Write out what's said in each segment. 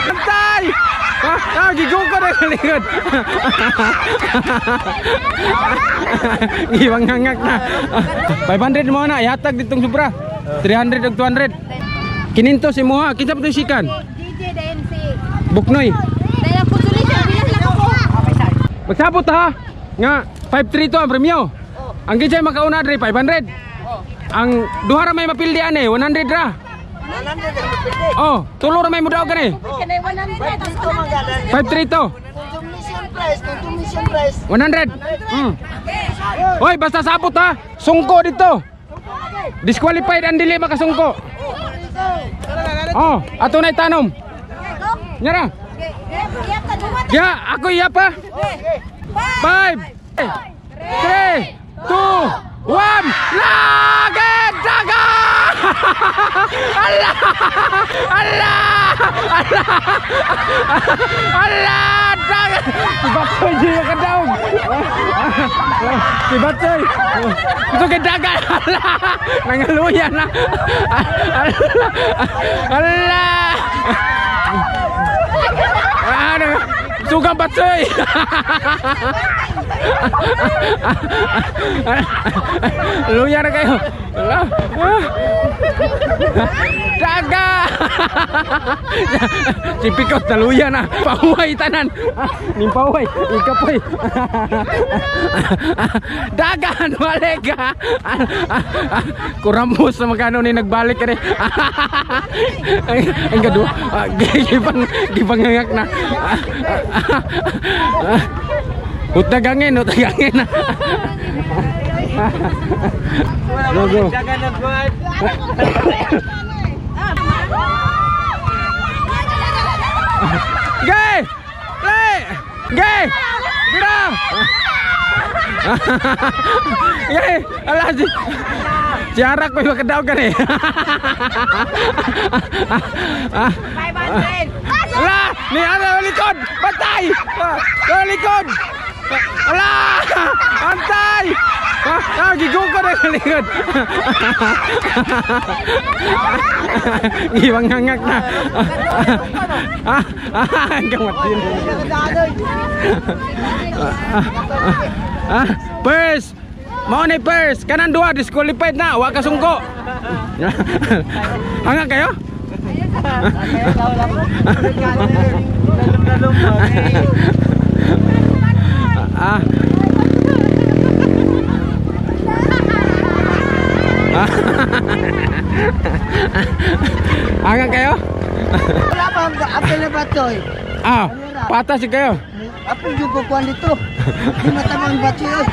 Antay! Ah, giguko na kalikod. Giwangangak na. 500 mo na, ihatag ditong sobra. 300 ug 200. Kininto si Moha, kinsa pa tong sikan? DJ din si Buknoy. Dahil ang consolation, bilang lang ako. Magsabot ha. Nga 532 ang premyo. Ang kinsay makauna diri 500. Ang duha ra may mapildi ani, 100 ra. 100 ang mapildi. Oh, tulo ra may mudaog gani. Kanay 100. 532. Consumption price, consumption price. 100. Hoy, basta sabot ha. Sungko dito. Disqualified ang dili makasungko. Oh, ato na itanom. Nyara. Ya, ako iya pa. 5 3 2 1. Lagi daga. Allah! Allah! Allah! Allah! Daga! Si Batsoy di ka daog. Si Batsoy. Ito kay daga. Allah! Nangaluya na. Allah! Allah! Ano? Sugang Batsoy. Luya na kayo. Daga! Si Pikot naluya na. Pahuway tanan. Ning pahuway. Ikapoy. Dagan balik ka. Kuramos na magkano ni nagbalik ka rin. Ang gado. Gipang ngangak na. Utag angin, utag angin. Go, go. Gay! Le! Gay! Gira! Gay! Ala si Arak may makadaw ka ni. 500. Ala! Ni ana likod! Patay! Likod! Ala! Antay! Ah, giguko na likod. Giwangangak na. Ah, hanggang matin. Ah, first. Mao ni first. Kanan duha disqualified na, wa ka sungko. Hanggang kayo? Ah. Hanggang kayo? Wala pa, apel na Batsoy. Ah, patas kayo. Apel yung kukuhan dito. Di matamang Batsoy.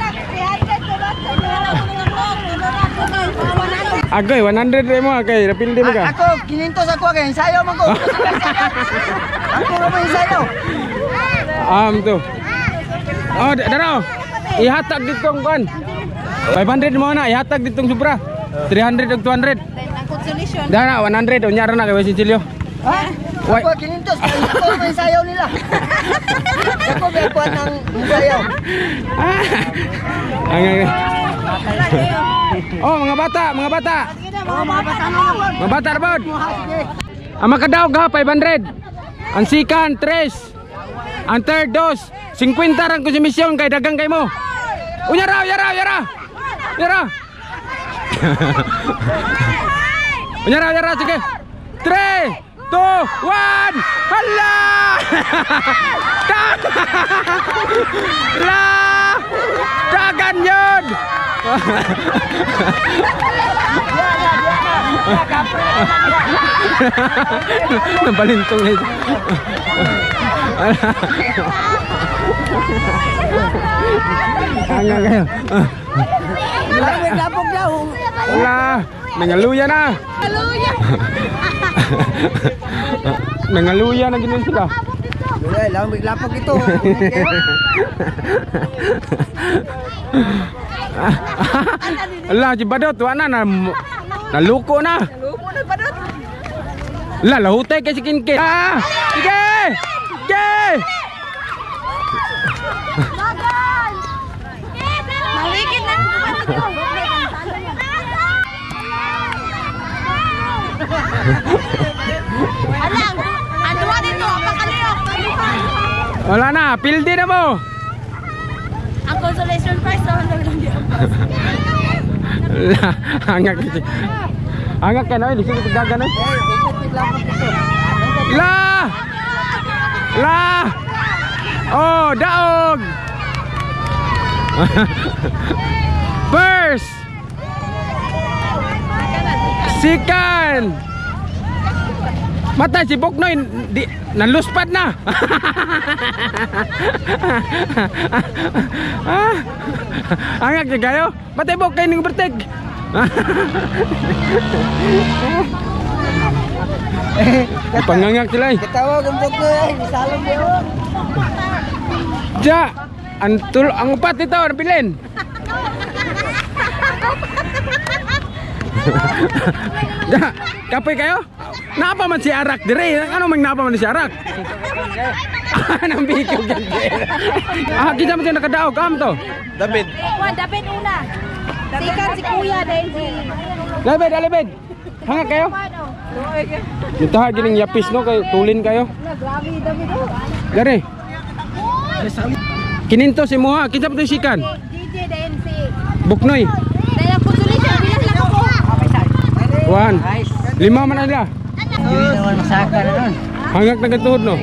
Agoy, 100 rin mo kay rapildi mo ka. Ako, kinintos ako kay ensayo man ko. Ako ra ba ensayo? To. Oh, daro. Ihatag ditong kuan. 500 mo na, ihatag ditong sobra. 300 ug 200. Ang consolation. Dara 100 unya ra na kay Cecilio. Ha? Ako kinintos kay ako may ensayo nila. Ako may kuan ng ensayo. Ang oh, mga bata, mga bata. Mga bata ra bod. Ang makadaog ha, 500. Ang sikan, 3. Ang third, 2. 50 rang konsumisyon kay dagang kay mo. Unya ra, unya ra, unya ra. Unya ra. Unya ra, unya ra, sige. 3, 2, 1. Hala! La! Dagan yun! Nabalintong na ito. Hanggang kayo. Wala, nangaluya na. Nangaluya. Nangaluya na ginin sila. Wala, lang lapok ito. Ala, si Badot, wala na. Naluko na. Naluko na, Badot. Ala, lahutay kay si Kinkin. Ah, sige! Sige! Malikit na. Wala na, pildi na mo. Ang consolation prize 200 lang yun. Hangak kasi. Hangak ka na, eh. Lisod dagan eh. La! La! Oh, daog! First! Second! Mata si Boknoy, di, naluspad na. Ah, angak di kayo. Matay bok kayo ning overtake. Pangangak sila eh. Katawa kung bok ko eh. Misalong mo. Ja, ang tul ang upat ito, ang bilin. Ja, kapoy kayo? Napa man si Arak dire? Ano mang napa man si Arak? Anong bikog yan? Ah, kita mo siya nakadaog. Am to? David. Juan, David una. Sikat si Kuya dahil si David, alibid. Hangak kayo? Ito gining yapis no kay tulin kayo. Grabe, David oh. Gare. Kininto si Muha, kita pa to sikan. DJ dahil si Buknoy. Dahil ang consolation bilang lang ako. One. Lima man nila. Hindi naman masaka na nun. Hangak na gatuhod no.